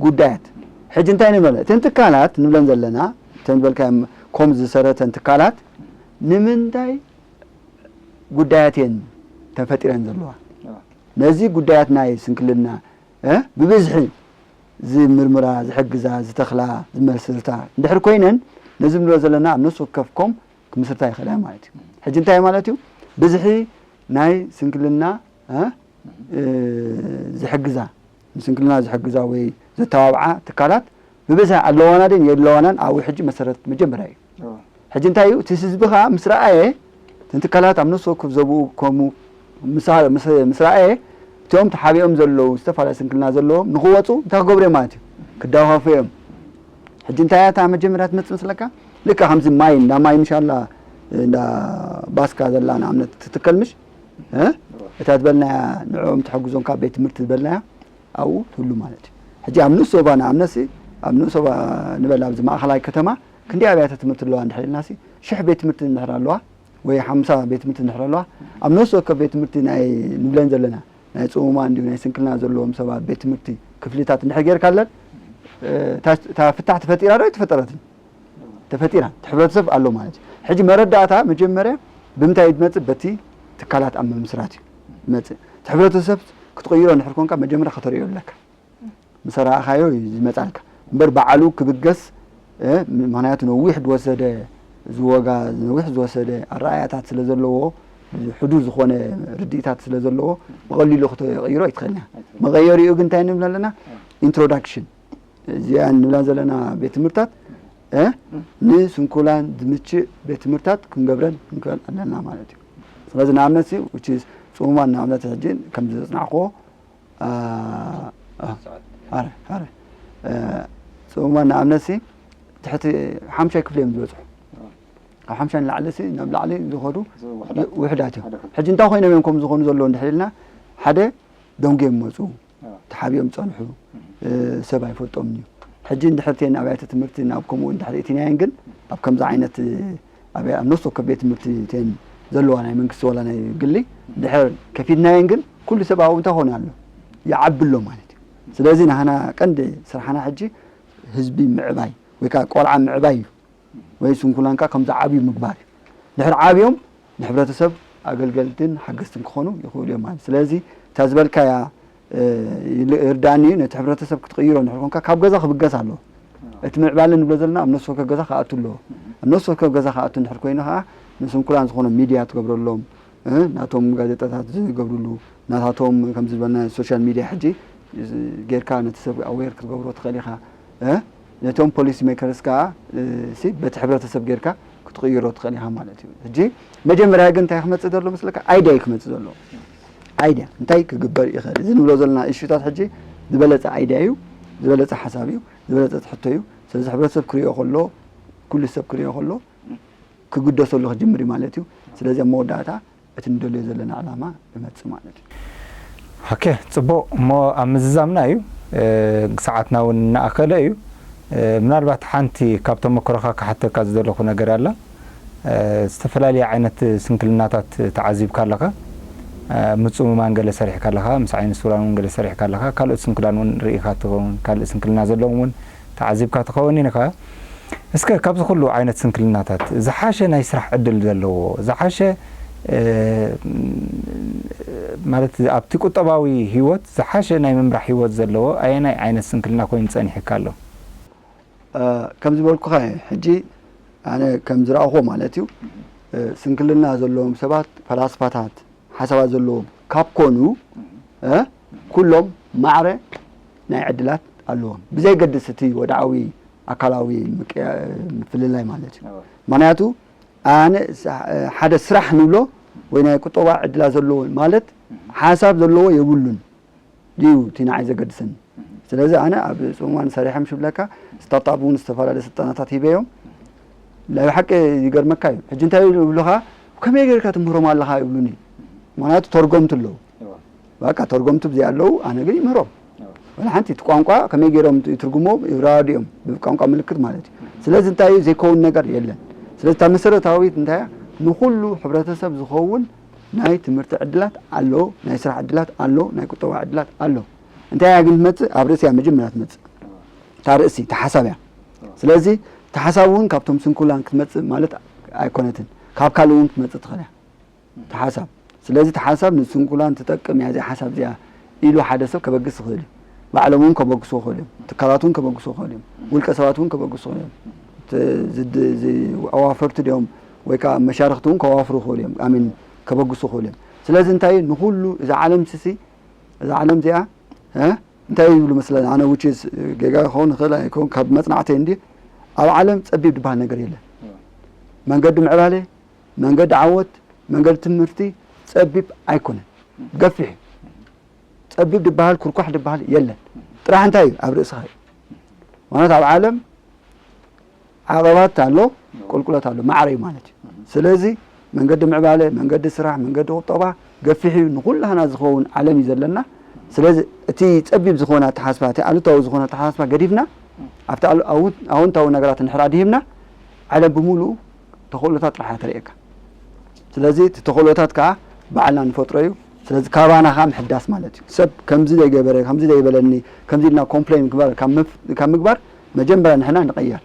ጉዳያት ሕጂ እንታይ ንበለ እተን ትካላት ንብለን ዘለና እተን ዝበልካዮም ኮም ዝሰረተን ትካላት ንምንታይ ጉዳያት እየን ተፈጢረን ዘለዋ። ነዚ ጉዳያት ናይ ስንክልና እ ብብዝሒ ዝምርምራ፣ ዝሕግዛ፣ ዝተኽላ፣ ዝመስርታ እንድሕር ኮይነን፣ ነዚ ንብሎ ዘለና ኣብ ነፍሲ ወከፍኮም ክምስርታ ይኽእላ ማለት እዩ። ሕጂ እንታይ ማለት እዩ? ብዝሒ ናይ ስንክልና እ እ ዝሕግዛ፣ ንስንክልና ዝሕግዛ ወይ ዘተባብዓ ትካላት ብብዝሒ ኣለዋና ድን የለዋናን ኣብኡ ሕጂ መሰረት መጀመርያ እዩ። ሕጂ እንታይ እዩ? እቲ ህዝቢ ኸዓ ምስ ረኣየ፣ እተን ትካላት ኣብ ነፍሲ ወከፍ ዘብኡ ከምኡ ምስ ምስ ምስ ረኣየ፣ እቲኦም ተሓቢኦም ዘለዉ፣ ዝተፈላለየ ስንክልና ዘለዎም ንኽወፁ እንታይ ክገብሩ እዮም ማለት እዩ? ክደፋፍኡ እዮም። ሕጂ እንታይ እያ እታ መጀመርያ ትመጽእ መስለካ? ልክዕ ከምዚ ማይ፣ እንዳ ማይ ምሻላ፣ እንዳ ባስካ ዘላ ንኣብነት ትትከል ምሽ? እ? እታ ዝበልናያ ንዕኦም ትሕግዞም ካብ ቤት ትምህርቲ ዝበልናያ ኣብኡ ትህሉ ማለት እዩ። ሕጂ ኣብ ንኡስ ዞባ ንኣብነትሲ፣ ኣብ ንኡስ ዞባ ንበል ኣብዚ ማእኸላይ ከተማ ክንደይ ኣብያተ ትምህርቲ ኣለዋ እንድሕር ኢልናሲ፣ ሽሕ ቤት ትምህርቲ እንድሕር ኣለዋ፣ ወይ ሓምሳ ቤት ትምህርቲ እንድሕር ኣለዋ፣ ኣብ ነፍሲ ወከፍ ቤት ትምህርቲ ናይ ንብለን ዘለና ናይ ጽሙማን እንዲሁ ናይ ስንክልና ዘለዎም ሰባት ቤት ትምህርቲ ክፍልታት እንድሕር ጌርካለን፣ እ፣ እታ፣ እታ ፍታሕ ተፈጢራ ዶ ኣይተፈጠረትን? ተፈጢራ። እቲ ሕብረተሰብ ኣሎ ማለት እዩ። ሕጂ መረዳእታ መጀመርያ ብምንታይ እዩ ዝመጽእ? በቲ ትካላት ኣብ ምምስራት እዩ ዝመጽእ። እቲ ሕብረተሰብ ክትቕይሮ እንድሕር ኮንካ መጀመርያ ከተርእዮ ኣለካ። ምስ ኣረኣኻዮ እዩ ዝመጻልካ። እምበር ባዕሉ ክብገስ፣ እ፣ ምኽንያቱ ነዊሕ ዝወሰደ፣ ዝወጋ፣ ነዊሕ ዝወሰደ ኣረኣእያታት ስለ ዘለዎ፣ ሕዱር ዝኾነ ርድኢታት ስለ ዘለዎ፣ ብቐሊሉ ክትቕይሮ ኣይትኽእልን እያ። መቐየሪኡ ግን እንታይ ንብል ኣለና? ኢንትሮዳክሽን። እዚኣ ንብላ ዘለና ቤት ትምህርታት፣ እ፣ ንስንኩላን ዝምችእ ቤት ትምህርታት ክንገብረን ክንክእል ኣለና ማለት እዩ። ስለዚ ንኣብነት ሲ፣ which is ጽሙማን ንኣብነት ሕጂ ከምዚ ዘጽናዕክዎ፣ አ፣ አ፣ ኣረ፣ ኣረ፣ እ፣ ጽሙማን ንኣብነት ሲ፣ ትሕቲ ሓምሻይ ክፍሊ እዮም ዝበጽሑ። ካብ ሓምሻይ ንላዕሊ ሲ፣ ናብ ላዕሊ ዝኸዱ ውሕዳት እዮም። ሕጂ እንታይ ኮይኖም እዮም ከምኡ ዝኾኑ ዘለዉ እንድሕር ኢልና፣ ሓደ ደንጉዮም ይመጹ፣ ተሓቢኦም ዝጸንሑ፣ እ፣ ሰብ ኣይፈልጦምን እዩ። ሕጂ እንድሕር እተን ኣብያተ ትምህርቲ ናብ ከምኡ እንድሕር እቲናየን ግን፣ ኣብ ከምዚ ዓይነት፣ እ፣ ኣብያ-፣ ኣብ ነፍሲ ወከፍ ቤት ትምህርቲ እተን ዘለዋ ናይ መንግስቲ ዋላ ናይ ግሊ እንድሕር ከፊትናየን ግን፣ ኩሉ ሰብ ኣብኡ እንታይ ክኾን ኣሎ? ይዓቢ ኣሎ ማለት እዩ። ስለዚ ናህና ቀንዲ ስራሕና ሕጂ ህዝቢ ምዕባይ ወይ ከዓ ቆልዓ ምዕባይ እዩ። ወይ ስንኩላንካ ከም ዝዓብዩ ምግባር እዩ። ድሕሪ ዓብዮም ንሕብረተሰብ ኣገልገልትን ሓገዝትን ክኾኑ ይኽእሉ እዮም ማለት። ስለዚ እታ ዝበልካያ፣ እ፣ ይል-፣ ይርዳእኒ እዩ፣ ነቲ ሕብረተሰብ ክትቕይሮ እንድሕር ኮንካ ካብ ገዛ ክብገስ ኣለዎ። እቲ ምዕባለ ንብሎ ዘለና ኣብ ነፍሲ ወከፍ ገዛ ክኣቱ ኣለዎ። ኣብ ነፍሲ ወከፍ ገዛ ክኣቱ እንድሕር ኮይኑ ከዓ ንስንኩላን ዝኾኑ ሚድያ ትገብረሎም፣ እ፣ ናቶም ጋዜጣታት ዝገብርሉ፣ ናታቶም ከምዚ ዝበልና ሶሻል ሚድያ ሕጂ ጌርካ ነቲ ሰብ ኣዌር ክትገብሮ ትኽእል ኢኻ። እ፣ ነቶም ፖሊሲ ሜከርስ ከዓ፣ እ፣ ሲ በቲ ሕብረተሰብ ጌርካ ክትቕይሮ ትኽእል ኢኻ ማለት እዩ። ሕጂ መጀመርያ ግን እንታይ ክመጽእ ዘሎ መስለካ? ኣይድያ እዩ ክመጽእ ዘሎ። ኣይድያ እንታይ ክግበር ይኽእል? እዚ ንብሎ ዘለና ኢሹታት ሕጂ ዝበለጸ ኣይድያ እዩ፣ ዝበለጸ ሓሳብ እዩ፣ ዝበለጸ ትሕቶ እዩ። ስለዚ ሕብረተሰብ ክርእዮ ከሎ፣ ኩሉ ሰብ ክርእዮ ከሎ ክግደሰሉ ክጅምር እዩ ማለት እዩ። ስለዚ ኣብ መወዳእታ እቲ ንደልዮ ዘለና ዕላማ ይመጽእ ማለት እዩ። ኦኬ፣ ጽቡቕ። እሞ ኣብ ምዝዛምና እዩ፣ እ፣ ሰዓትና እውን እናኣኸለ እዩ። እ፣ ምናልባት ሓንቲ ካብ ተመክሮኻ ክሓተካ ዝደለኹ ነገር ኣላ። እ፣ ዝተፈላለየ ዓይነት ስንክልናታት ተዓዚብካ ኣለኻ። እ፣ ምጽሙማን ገለ ሰሪሕካ ኣለኻ፣ ምስ ዓይነ ስውራን እውን ገለ ሰሪሕካ ኣለኻ፣ ካልኦት ስንኩላን እውን ርኢኻ ትኸውን፣ ካልእ ስንክልና ዘለዎም እውን ተዓዚብካ ትኸውን ኢኻ። እስከ ካብዚ ኩሉ ዓይነት ስንክልናታት ዝሓሸ ናይ ስራሕ ዕድል ዘለዎ፣ ዝሓሸ፣ እ፣ ማለት ኣብቲ ቁጠባዊ ህይወት ዝሓሸ ናይ ምምራሕ ህይወት ዘለዎ ኣየናይ ዓይነት ስንክልና ኮይኑ ጸኒሕካ ኣሎ? እ፣ ከም ዝበልኩኻ እየ። ሕጂ ኣነ ከም ዝረኣኹዎ ማለት እዩ፣ እ፣ ስንክልና ዘለዎም ሰባት፣ ፈላስፋታት፣ ሓሳባት ዘለዎም ካብ ኮኑ፣ እ፣ ኩሎም ማዕረ ናይ ዕድላት ኣለዎም። ብዘይገድስ እቲ ወድዓዊ ኣካላዊ ምቅያ-፣ ምፍልላይ ማለት እዩ። እወ። ምኽንያቱ ኣነ ስ-፣ ሓደ ስራሕ ንብሎ ወይ ናይ ቁጠባ ዕድላት ዘለዎ ማለት ሓሳብ ዘለዎ የብሉን ድዩ እቲ ንዓይ ዘገድሰኒ። ስለዚ ኣነ ኣብ ጽሙማን ሰሪሐም ሽብለካ ስታርታፕ እውን ዝተፈላለዩ ስልጠናታት ሂበዮም። ናይ ብሓቂ ይገርመካ እዩ። ሕጂ እንታይ ይብሉኻ? "ከመይ ጌርካ ትምህሮም ኣለኻ?" ይብሉኒ። ምኽንያቱ ተርጎምቲ ኣለዉ። እወ። በቃ ተርጎምቲ ብዘይ ኣለዉ፣ ኣነ ግን ይምህሮም። እወ። ወላ ሓንቲ እቲ ቋንቋ ከመይ ገይሮም ይትርጉሞ ይረዳድኦም፣ ብቋንቋ ምልክት ማለት እዩ። ስለዚ እንታይ እዩ ዘይከውን ነገር የለን። ስለዚ እታ መሰረታዊት እንታይ እያ? ንኹሉ ሕብረተሰብ ዝኸውን ናይ ትምህርቲ ዕድላት ኣሎ፣ ናይ ስራሕ ዕድላት ኣሎ፣ ናይ ቁጠባ ዕድላት ኣሎ። እንታይ እያ ግን ትመጽእ? ኣብ ርእሲ እያ መጀመርያ ትመጽእ። እታ ርእሲ፣ እታ ሓሳብ እያ። ስለዚ እታ ሓሳብ እውን ካብቶም ስንኩላን ክትመጽእ ማለት ኣይኮነትን። ካብ ካልእ እውን ክትመጽእ ትኽእል እያ። እታ ሓሳብ። ስለዚ እቲ ሓሳብ ንስንኩላን ትጠቅም እያ እዚኣ ሓሳብ እዚኣ ኢሉ ሓደ ሰብ ከበግስ ይኽእል እዩ። ባዕሎም እውን ከበግሱ ይኽእሉ እዮም። ትካላት እውን ከበግሱ ይኽእሉ እዮም። ውልቀ ሰባት እውን ከበግሱ ይኽእሉ እዮም። እቲ ዝድ- ዚ- ኣዋፈርቲ ድዮም ወይ ከዓ መሻርኽቲ እውን ከዋፍሩ ይኽእሉ እዮም። ኣሚን ከበግሱ ይኽእሉ እዮም። ስለዚ እንታይ እዩ ንኹሉ እዛ ዓለም ስሲ እዛ ዓለም እዚኣ እ? እንታይ ይብሉ መስለኒ ኣነ ውጭ ጌጋ ክኸውን ይኽእል ኣይኮን ካብ መፅናዕተይ እንዲ ኣብ ዓለም ፀቢብ ዝበሃል ነገር የለን። መንገዲ ምዕባለ፣ መንገዲ ዓወት፣ መንገዲ ትምህርቲ ፀቢብ ኣይኮነን፣ ገፊሕ እዩ። ፀቢብ ዝበሃል ኩርኳሕ ዝበሃል የለን። ጥራሕ እንታይ እዩ ኣብ ርእስኻ እዩ። ማለት ኣብ ዓለም ዓቐባት ኣሎ፣ ቁልቁለት ኣሎ፣ ማዕረ እዩ ማለት እዩ። ስለዚ መንገዲ ምዕባለ፣ መንገዲ ስራሕ፣ መንገዲ ቁጠባ ገፊሕ እዩ፣ ንኩላህና ዝኸውን ዓለም እዩ ዘለና። ስለዚ እቲ ፀቢብ ዝኾነ ኣተሓሳስባ፣ እቲ ኣሉታዊ ዝኾነ ኣተሓሳስባ ገዲፍና ኣብቲ ኣሉ- ኣው- ኣወንታዊ ነገራት እንድሕር ኣድሂብና ዓለም ብምሉኡ ተኽእሎታት ጥራሕ እያ ተርእየካ። ስለዚ እቲ ተኽእሎታት ከዓ ባዕልና ንፈጥሮ እዩ። ስለዚ ካባና ከዓ ምሕዳስ ማለት እዩ። ሰብ ከምዚ ዘይገበረ ከምዚ ዘይበለኒ ከምዚ ኢልና ኮምፕሌን ምግባር ካብ ምፍ- ካብ ምግባር መጀመርያ ንሕና ንቐየር።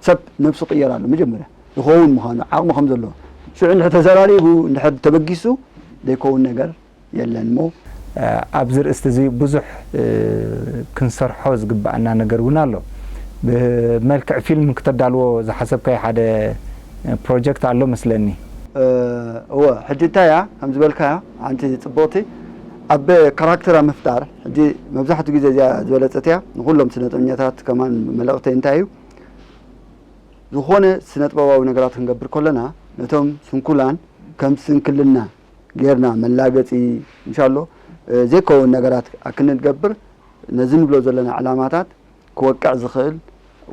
ሰብ ነብሱ ቅየር ኣሎ መጀመርያ ዝኸውን ምዃኑ ዓቕሚ ከም ዘለዎ ሽዑ እንድሕር ተዘራሪቡ እንድሕር ተበጊሱ ዘይከውን ነገር የለን እሞ ኣብዚ ርእስቲ እዚ ብዙሕ ክንሰርሖ ዝግብኣና ነገር እውን ኣሎ። ብመልክዕ ፊልም ክተዳልዎ ዝሓሰብካዮ ሓደ ፕሮጀክት ኣሎ መስለኒ። እወ ሕጂ እንታይ እያ ከም ዝበልካያ ሓንቲ ፅቡቕቲ ኣብ ካራክተራ ምፍጣር ሕጂ መብዛሕትኡ ግዜ እዚኣ ዝበለፀት እያ ንኩሎም ስነጥበኛታት ከማን መልእኽተይ እንታይ እዩ ዝኾነ ስነጥበባዊ ነገራት ክንገብር ከለና ነቶም ስንኩላን ከም ስንክልና ጌርና መላገፂ ምሻሎ ዘይከውን ነገራት ኣክንገብር ነዚ ንብሎ ዘለና ዕላማታት ክወቅዕ ዝኽእል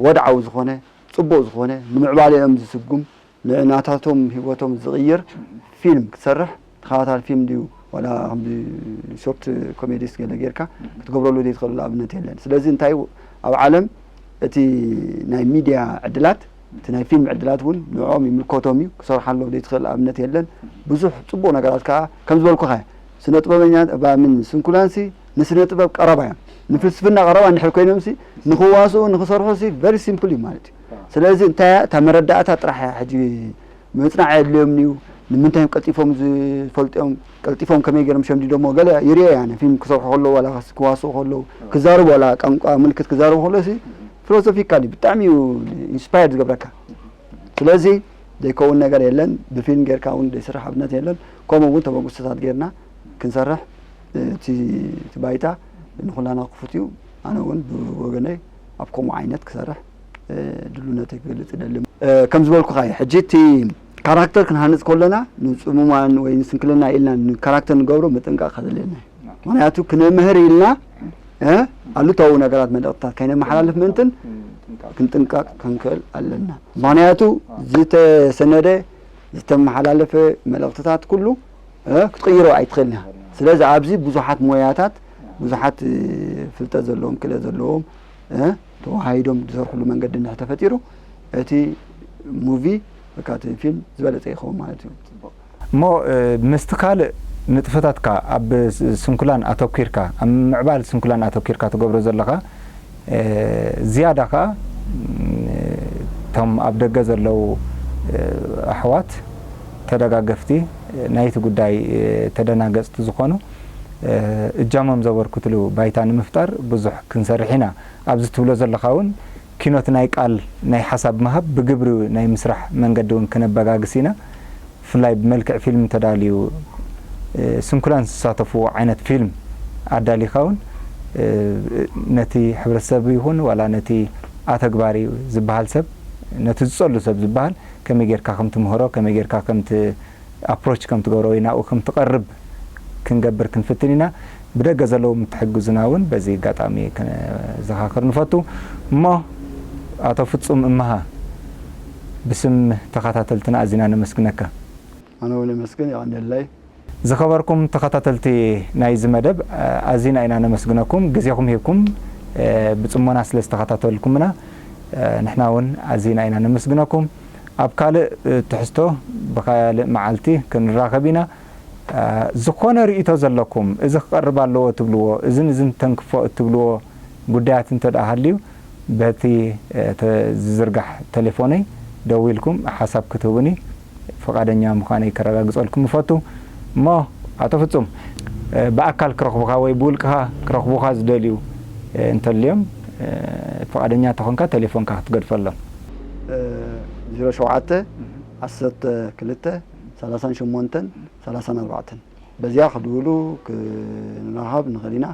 ወድዓዊ ዝኾነ ፅቡቕ ዝኾነ ንምዕባለኦም ዝስጉም ንናታቶም ህይወቶም ዝቕይር ፊልም ክትሰርሕ ተኸታታሊ ፊልም ድዩ ዋላ ከምዚ ሾርት ኮሜዲስ ገለ ጌርካ ክትገብረሉ ዘይትኽእሉ ኣብነት የለን። ስለዚ እንታይ ኣብ ዓለም እቲ ናይ ሚድያ ዕድላት እቲ ናይ ፊልም ዕድላት እውን ንዕኦም ይምልከቶም እዩ ክሰርሓሎም ዘይትኽእል ኣብነት የለን። ብዙሕ ፅቡቕ ነገራት ከዓ ከም ዝበልኩኻ ስነ ጥበበኛ ባምን ስንኩላንሲ ንስነ ጥበብ ቀረባ እዮም። ንፍልስፍና ቀረባ እንድሕር ኮይኖም ሲ ንክዋስኡ ንክሰርሑ ሲ ቨሪ ሲምፕል እዩ ማለት እዩ። ስለዚ እንታይ እያ እታ መረዳእታ ጥራሕ እያ ሕጂ ምጽናዕ የድልዮም እዩ። ንምንታይ እዮም ቀልጢፎም ዝፈልጥዮም ቀልጢፎም ከመይ ገይሮም ሸምዲዶሞ ገለ ይርኦ እያ ነ ፊልም ክሰርሑ ከለዉ ዋላ ክዋስኡ ከለዉ ክዛረቡ ዋላ ቋንቋ ምልክት ክዛረቡ ከለዉ ሲ ፊሎሶፊካሊ ብጣዕሚ እዩ ኢንስፓየር ዝገብረካ። ስለዚ ዘይከውን ነገር የለን። ብፊልም ጌርካ እውን ዘይስራሕ ኣብነት የለን። ከምኡ እውን ተበግሶታት ጌርና ክንሰርሕ እቲ እቲ ባይታ ንኹላና ክፉት እዩ። ኣነ እውን ብወገነይ ኣብ ከምኡ ዓይነት ክሰርሕ ድሉነተይ ክገልፅ ይደሊ። ከም ዝበልኩኻ እዩ ሕጂ እቲ ካራክተር ክንሃንፅ ከለና ንፅሙማን ወይ ንስንክልና ኢልና ንካራክተር ንገብሮ ምጥንቃቕ ከዘለና እዩ። ምክንያቱ ክነምህር ኢልና ኣሉታዊ ነገራት መልእኽትታት ከይነመሓላልፍ ምእንትን ክንጥንቀቕ ክንክእል ኣለና። ምክንያቱ ዝተሰነደ ዝተመሓላለፈ መልእኽትታት ኩሉ ክትቕይሮ ኣይትኽእልን ኢኻ። ስለዚ ኣብዚ ብዙሓት ሞያታት ብዙሓት ፍልጠት ዘለዎም ክእለት ዘለዎም ተዋሃሂዶም ዝሰርሕሉ መንገዲ እንድሕር ተፈጢሩ እቲ ሙቪ ወይ ከዓ እቲ ፊልም ዝበለፀ ይኸውን ማለት እዩ። እሞ ምስቲ ካልእ ንጥፈታትካ ኣብ ስንኩላን ኣተኲርካ ኣብ ምዕባል ስንኩላን ኣተኲርካ ትገብሮ ዘለኻ ዝያዳ ከዓ እቶም ኣብ ደገ ዘለዉ ኣሕዋት ተደጋገፍቲ ናይቲ ጉዳይ ተደናገፅቲ ዝኾኑ እጃሞም ዘበርክትሉ ባይታ ንምፍጣር ብዙሕ ክንሰርሕ ኢና ኣብዚ ትብሎ ዘለኻ እውን ኪኖት ናይ ቃል ናይ ሓሳብ ምሃብ ብግብሪ ናይ ምስራሕ መንገዲ እውን ክነበጋግስ ኢና። ብፍላይ ብመልክዕ ፊልም ተዳልዩ ስንኩላን ዝሳተፍዎ ዓይነት ፊልም ኣዳሊኻ እውን ነቲ ሕብረተሰብ ይኹን ዋላ ነቲ ኣተግባሪ ዝበሃል ሰብ ነቲ ዝፀሉ ሰብ ዝበሃል ከመይ ጌርካ ከም ትምህሮ ከመይ ጌርካ ከም ኣፕሮች ከም ትገብሮ ወይ ናብኡ ከም ትቐርብ ክንገብር ክንፍትን ኢና። ብደገ ዘለዉ ምትሕግዙና እውን በዚ ኣጋጣሚ ክንዘኻኽር ንፈቱ። እሞ ኣቶ ፍጹም እመሃ ብስም ተኸታተልትና ኣዚና ነመስግነካ። ኣነ እውን የመስግን የቐንየለይ። ዝኸበርኩም ተኸታተልቲ ናይዚ መደብ ኣዚና ኢና ነመስግነኩም ግዜኹም ሂብኩም ብጽሞና ስለ ዝተኸታተልኩምና ንሕና እውን ኣዚና ኢና ነመስግነኩም። ኣብ ካልእ ትሕዝቶ ብካልእ መዓልቲ ክንራኸብ ኢና። ዝኾነ ርእይቶ ዘለኩም እዚ ክቐርብ ኣለዎ ትብልዎ እዝን እዝን ተንክፎ እትብልዎ ጉዳያት እንተ ደኣ ሃልዩ በቲ ዝዝርጋሕ ቴሌፎነይ ደዊልኩም ሓሳብ ክትህቡኒ ፍቓደኛ ምዃነይ ከረጋግጸልኩም እፈቱ። እሞ ኣቶ ፍጹም፣ ብኣካል ክረኽቡኻ ወይ ብውልቅኻ ክረኽቡኻ ዝደልዩ እንተልዮም፣ ፍቓደኛ ተኾንካ ቴሌፎንካ ክትገድፈሎም። ዜሮ ሸውዓተ ዓሰርተ ክልተ ሰላሳን ሸሞንተን ሰላሳን ኣርባዕተን በዚኣ ክድውሉ ክንራኸብ ንኽእል ኢና።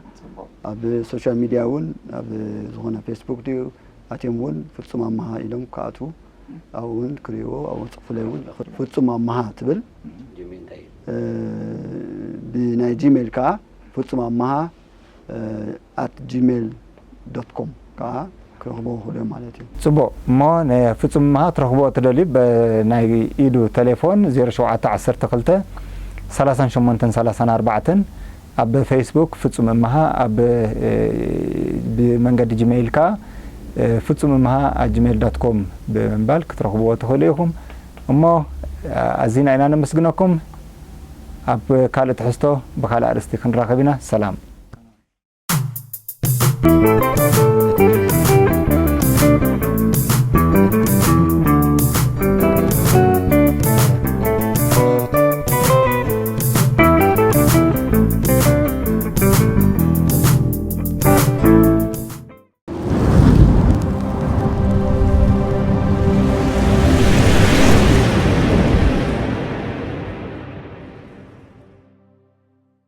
ኣብ ሶሻል ሚድያ እውን ኣብ ዝኾነ ፌስቡክ ድዩ ኣትዮም እውን ፍጹም ኣመሃ ኢሎም ክኣትዉ ኣብኡ እውን ክርእይዎ ኣብኡ ጽሑፉለይ እውን ፍጹም ኣመሃ ትብል ብናይ ጂሜል ከዓ ፍጹም ኣመሃ at gmail dot com ከዓ ክረኽቦ ይኽእሉ እዮም ማለት እዩ። ጽቡቕ እሞ ንፍጹም ኣመሃ ክትረኽብዎ ትደልዩ ብናይ ኢዱ ቴሌፎን ዜሮ ሸውዓተ ዓሰርተ ክልተ ሰላሳን ሸሞንተን ሰላሳን ኣርባዕተን ኣብ ፌስቡክ ፍጹም እመሃ ኣብ ብመንገዲ ጂሜይል ከኣ ፍጹም እመሃ ኣት ጂሜይል ዶት ኮም ብምባል ክትረኽብዎ ትኽእሉ ኢኹም። እሞ ኣዚና ኢና ነመስግነኩም። ኣብ ካልእ ትሕዝቶ ብኻልእ ኣርእስቲ ክንራኸብ ኢና። ሰላም።